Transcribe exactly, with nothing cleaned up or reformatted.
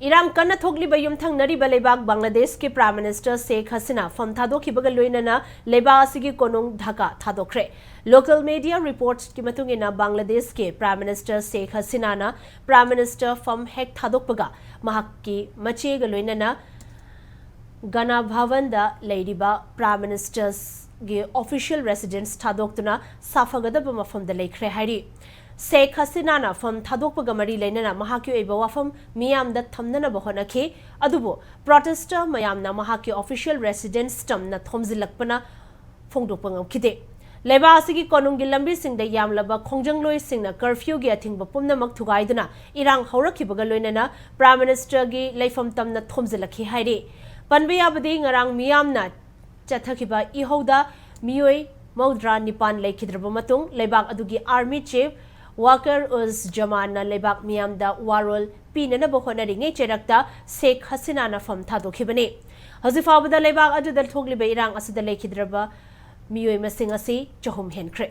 ꯏꯔꯥꯡ ꯀꯟꯅ ꯊꯣꯛꯂꯤꯕ ꯌꯨꯝꯊꯪꯅꯔꯤꯕ ꯂꯩꯕꯥꯛ ꯕꯪꯒ꯭ꯂꯥꯗꯦꯁꯀꯤ Prime Minister ꯁꯦꯈ ꯍꯁꯤꯅꯥ ꯐꯝ ꯊꯥꯗꯣꯛꯈꯤꯕꯒ ꯂꯣꯏꯅꯅ ꯂꯩꯕꯥꯛ ꯑꯁꯤꯒꯤ ꯀꯣꯅꯨꯡ ꯙꯥꯀꯥ ꯊꯥꯗꯣꯛꯈ꯭ꯔꯦ꯫ Local media reportsꯀꯤ ꯃꯇꯨꯡ ꯏꯟꯅ ꯕꯪꯒ꯭ꯂꯥꯗꯦꯁꯀꯤ Prime Minister ꯁꯦꯈ ꯍꯁꯤꯅꯥꯅ Prime Minister ꯐꯝ ꯍꯦꯛ ꯊꯥꯗꯣꯛꯄꯒ ꯃꯍꯥꯛꯀꯤ ꯃꯆꯦꯒ ꯂꯣꯏꯅꯅ ꯒꯅ ꯚꯕꯟꯗ ꯂꯩꯔꯤꯕ Prime Ministerꯒꯤ official residence ꯊꯥꯗꯣꯛꯇꯨꯅ ꯁꯥꯐꯒꯗꯕ ꯃꯐꯝꯗ ꯂꯩꯈ꯭ꯔꯦ ꯍꯥꯏꯔꯤ꯫ ꯁꯦꯈ ꯍꯁꯤꯅꯥꯅ ꯐꯝ ꯊꯥꯗꯣꯛꯄꯒ ꯃꯔꯤ ꯂꯩꯅꯅ ꯃꯍꯥꯛꯀꯤ ꯑꯣꯏꯕ ꯋꯥꯐꯝ ꯃꯤꯌꯥꯝꯗ ꯊꯝꯅꯅꯕ ꯍꯣꯠꯅꯈꯤ, ꯑꯗꯨꯕꯨ protester ꯃꯌꯥꯝꯅ ꯃꯍꯥꯛꯀꯤ official residence ꯇꯝꯅ ꯊꯣꯝꯖꯤꯜꯂꯛꯄꯅ ꯐꯣꯡꯗꯣꯛꯄ ꯉꯝꯈꯤꯗꯦ꯫ ꯂꯩꯕꯥꯛ ꯑꯁꯤꯒꯤ ꯀꯣꯅꯨꯡꯒꯤ ꯂꯝꯕꯤꯁꯤꯡꯗ ꯌꯥꯝꯂꯕ ꯈꯣꯡꯖꯪꯂꯣꯏꯁꯤꯡꯅ curfewꯒꯤ ꯑꯊꯤꯡꯕ ꯄꯨꯝꯅꯃꯛ ꯊꯨꯒꯥꯏꯗꯨꯅ ꯏꯔꯥꯡ ꯍꯧꯔꯛꯈꯤꯕꯒ ꯂꯣꯏꯅꯅ Prime Ministerꯒꯤ ꯂꯩꯐꯝ ꯇꯝꯅ ꯊꯣꯝꯖꯤꯜꯂꯛꯈꯤ ꯍꯥꯏꯔꯤ꯫ ꯄꯟꯕ ꯌꯥꯕꯗꯤ ꯉꯔꯥꯡ ꯃꯤꯌꯥꯝꯅ ꯆꯠꯊꯈꯤꯕ ꯏꯍꯧꯗ ꯃꯤꯑꯣꯏ ꯃꯧꯗ꯭ꯔꯥ ꯅꯤꯄꯥꯟ ꯂꯩꯈꯤꯗ꯭ꯔꯕ ꯃꯇꯨꯡ ꯂꯩꯕꯥꯛ ꯑꯗꯨꯒꯤ Army Chief ꯋꯥꯀꯔ ꯎꯖ ꯖꯃꯥꯟꯅ ꯂꯩꯕꯥꯛ ꯃꯤꯌꯥꯝꯗ ꯋꯥꯔꯣꯜ ꯄꯤꯅꯅꯕ ꯍꯣꯠꯅꯔꯤꯉꯩ ꯆꯩꯔꯛꯇ ꯁꯦꯈ ꯍꯁꯤꯅꯥꯅ ꯐꯝ ꯊꯥꯗꯣꯛꯈꯤꯕꯅꯤ꯫ ꯍꯧꯖꯤꯛ ꯐꯥꯎꯕꯗ ꯂꯩꯕꯥꯛ ꯑꯗꯨꯗ ꯊꯣꯛꯂꯤꯕ ꯏꯔꯥꯡ ꯑꯁꯤꯗ ꯂꯩꯈꯤꯗ꯭ꯔꯕ ꯃꯤꯑꯣꯏ ꯃꯁꯤꯡ ꯑꯁꯤ ꯆꯍꯨꯝ ꯍꯦꯟꯈ꯭ꯔꯦ꯫